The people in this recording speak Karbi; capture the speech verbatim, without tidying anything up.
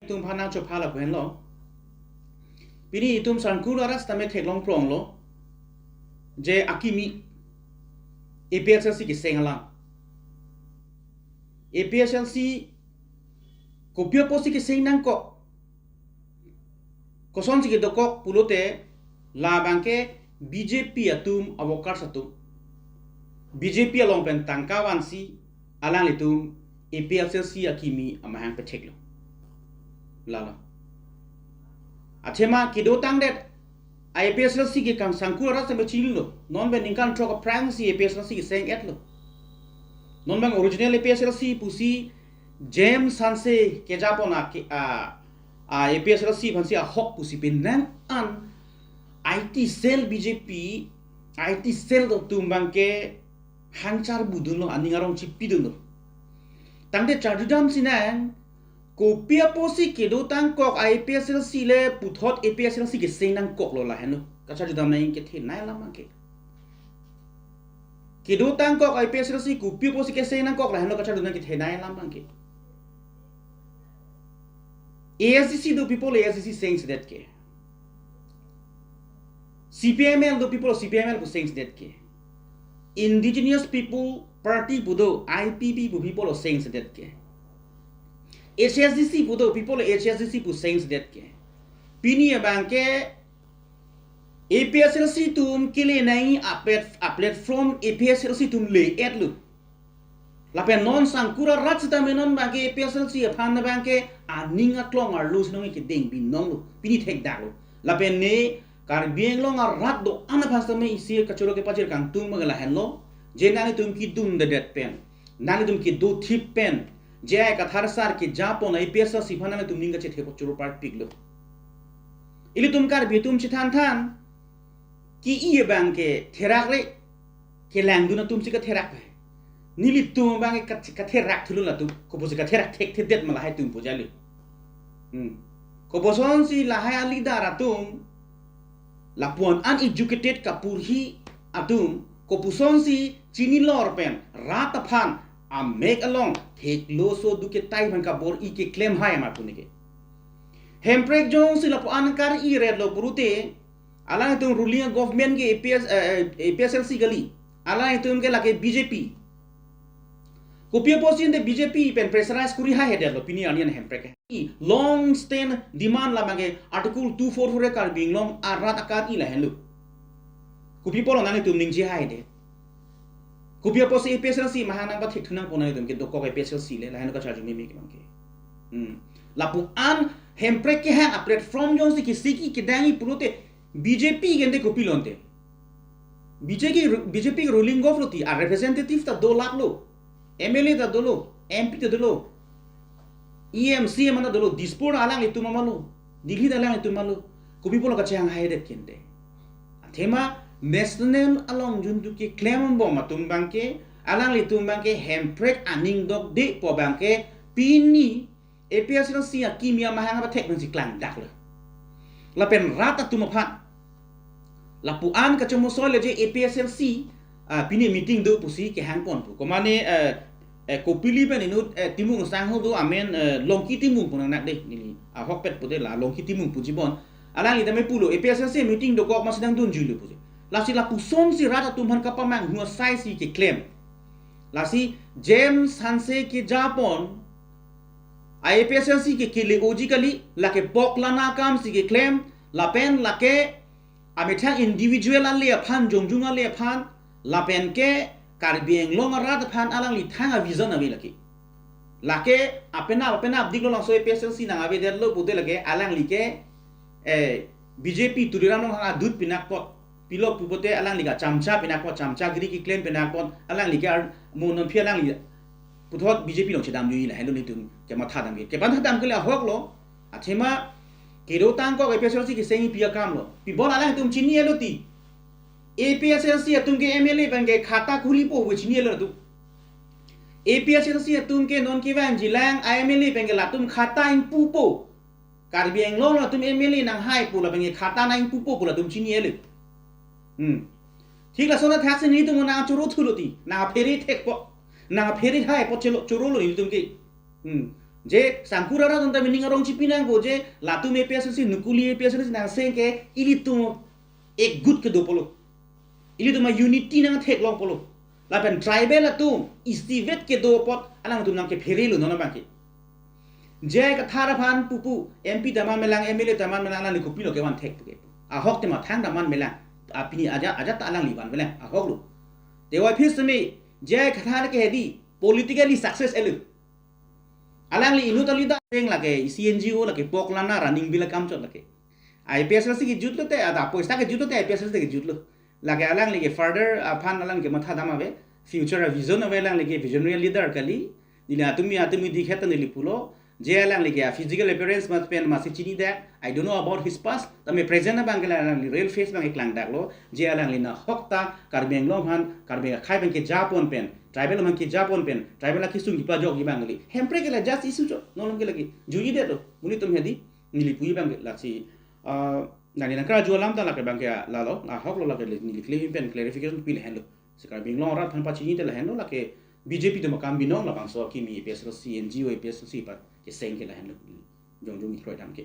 Itum aphan nangchopha lapu henlo. Pini itum sangkur arat sitame theklong pronglo. Je akimi A P H L C keseng alam. A P H L C kopi apotsi keseng nangkok. Kosonsi kedokok pulote labangke B J P atum a-workers atum. B J P along pen tangka vansi alanglitum A P H L C akimi amahang petheklo. Lalo. Athema kedotangdet A P H L C ke kang sangkur arat sitame chinilo. Non pen ningkan throk aphrangsi A P H L C keseng-etlo. Non bang original A P H L C pusi James Hanse kejapon a ke, a, a A P H L C aphansi ahok pusi penang an I T cell B J P, I T cell atum abangke hangchar budunlo, aning arong chipidunlo. Tangte charjudam sinang, kopi apotsi kedotangkok A P H L C le puthot A P H L C keseng nangkoklo lahenlo. Kacharjudam nang kethenei alam abangke. Kedotangkok A P H L C kopi apotsi keseng nangkok lahenlo kacharjudam kethenei alam abangke. A S D C do people A S D C sengsedet ke. C P I M L do people C P I M L pu sengsedet ke. Indigenous People Party pu do I P P pu people sengsedet ke. H S D C pu do people H S D C pu sengsedet ke. Pini abangke A P H L C atum kele nangji a plat-, a platform A P H L C atum le-etlo. Lapen non sangkur arat sitame non abangke A P H L C aphan abangke aning aklong arlo si nonke kedeng binonglo, pini thekdaklo. Lapen ne Karbi Anglong arat do-an aphan sitame isi kachoro kepajir kangtung abangke lahenlo. Je nanglitum kedundedet pen, nanglitum kedothip pen, J I Kathar sar kejapon A P H L C aphan nanglitum ning kachethe kachoro parpiklo. Ilitum Karbi atum chethanthan, ke-i abangke therak re, kelangdun atumsi katherak pai. Nelitum abangke kat-, katherak thulun latum, kopusi katherak thekthedet ma lahai atum pu jali. Hmm. Koposonsi lahai a-leader atum, lapuan uneducated kaporhi atum, koposonsi chinilor pen rat aphan amek along theklo so duke tai aphan kabor-i keklem hai ma pu neke. Hemprek jongsi lapuan kar-i-retlo pulote, alangtum ruling government ke A P S, eh, eh, A P H L C kali. Alangtum ke lake B J P. Kopi apotsi ante B J P pen pressurize kori haihedetlo pini arni an Hemprek ke. Long stand demand labangke Article two four four Karbi Anglong arat akar-i lahenlo. Kopi apotlo nanglitum ningje haihedet? Kopi apotsi A P H L C amahang nangpathek thunangpo nanglitum kedokok A P H L C le, lahenlo kacharju meme ke abangke. Hmm. Lapuan Hemprek kehang a-platform jongsi kesiki kedang-i pulote B J P ke ante kopilo ante? B J P, B J P ruling gov lo ti, a-representative ta dolaklo, M L A ta dolo, M P ta dolo, E M, C E M ta dolo, Dispur alanglitum ma lo, Delhi ta alanglitum ma lo, kopi apotlo kachehang haihedet ke ante? Athema national along jun duke klembom atum abangke, alanglitum abangke Hemprek aning dokde pu abangke, pini A P H L C akimi amahang apathek pensi klangdaklo. Lapen rat atum aphan, lapuan kachomosoi le je A P H L C, ah, pini meeting do pusi kehangpon pu. Komane, eh, eh, Kopili pen inut, eh, Timung sangho do amen, eh, Longki Timung pu nangnak de, neli ahokpet pute la Longki Timung pu jibon. Alangli tame pulo, A P H L C meeting dokok masi nangdunjuilo pusi. Lasi lapusonsi rat atum aphan kapamanghu asaisi keklem. Lasi James Hanse kejapon, A P H L C ke kele-oji kali, lake poklana akamsi keklem, lapen lake amethang individual ale aphan, jongjung ale aphan, lapen ke Karbi Anglong arat aphan alangli thang a-vision ave lake. Lake apenap, apenap diklo, labangso A P H L C nang avedetlo pute lake alangli ke, eh, B J P Tuliram Ronghang adut pinakpot, pilo pupote alangli ke chamcha pinakpot, chamchagiri keklem pinakpot, alangli ke ar mo non phi alangli puthot B J P along chedamji lahenlo, nelitum kemathadam ke. Kemathadam ke le ahoklo, athema kedotangkok A P H L C kesengji pi akamlo. Pibol alangtum chini-etlo ti. A P H L C atum ke M L A pen ke khata khulipo pu chini-etlo atum. A P H L C atum ke non kevangjilang a-M L A pen ke latum khata ingpupo. Karbi Anglong latum M L A nanghaipo lapen ke khata nangpupo pu latum chini-etlo. Hmm. Thik lason athaksi nelitum nangchoro thulo ti, nangphere thekpo, nangphere haipo chelo, chorolo nelitum ke. Hmm. Je sangkur arat atum ta mining arong chipi nangpo je latum A P H L C, Nokoli A P H L C nangseng ke ilitum ekjut kedo pulo. Ilitum a-unity nangtheklong pulo. Lapen tribal atum isivet kedo apot alangtum nangkepherelo non abangke. J I Kathar aphan pupu M P ta man melang, M L A ta man melang, alangli kopilo kevan thek puke. Ahok te mathang ta man melang. Apini ajat, ajat ta alangli van melang. Ahok lo. Te Y P S me J I Kathar ke hedi politically success elo. Alangli inut ta leader reng lake isi N G O lake poklana running bill akam chot lake. A P H L C kejutlo te, ada poisa kejutlo te, A P H L C kejutlo. Lake alangli ke further aphan alangli kematha dam ave, future a-vision ave, alangli ke visionary leader kali. Neli atum, atum dikhet ta neli pulo. Je alangli ke a-physical appearance mat pen masi chinidet. I don't know about his past. Tame present abangke la alangli real face abangke klangdaklo. Je alangli nahok ta Karbi Anglong aphan, Karbi akhei abangke japon pen, tribal aphan kejapon pen, tribal akesung kipajokji abangke kali. Hemprek ke la just issue chot, non along ke lake juji detlo. Monit atum hedi, neli puji abangke lasi, ah, nangli nangkarju alam ta lake abangke lalo, ahok lo lake neli claim pen clarification pi lahenlo. Si Karbi Anglong arat aphan pachini te lahenlo, lake B J P atum akam binong, labangso akimi A P H L C, N G O A P H L C pa keseng ke lahenlo. Jongjong ikroi dam ke.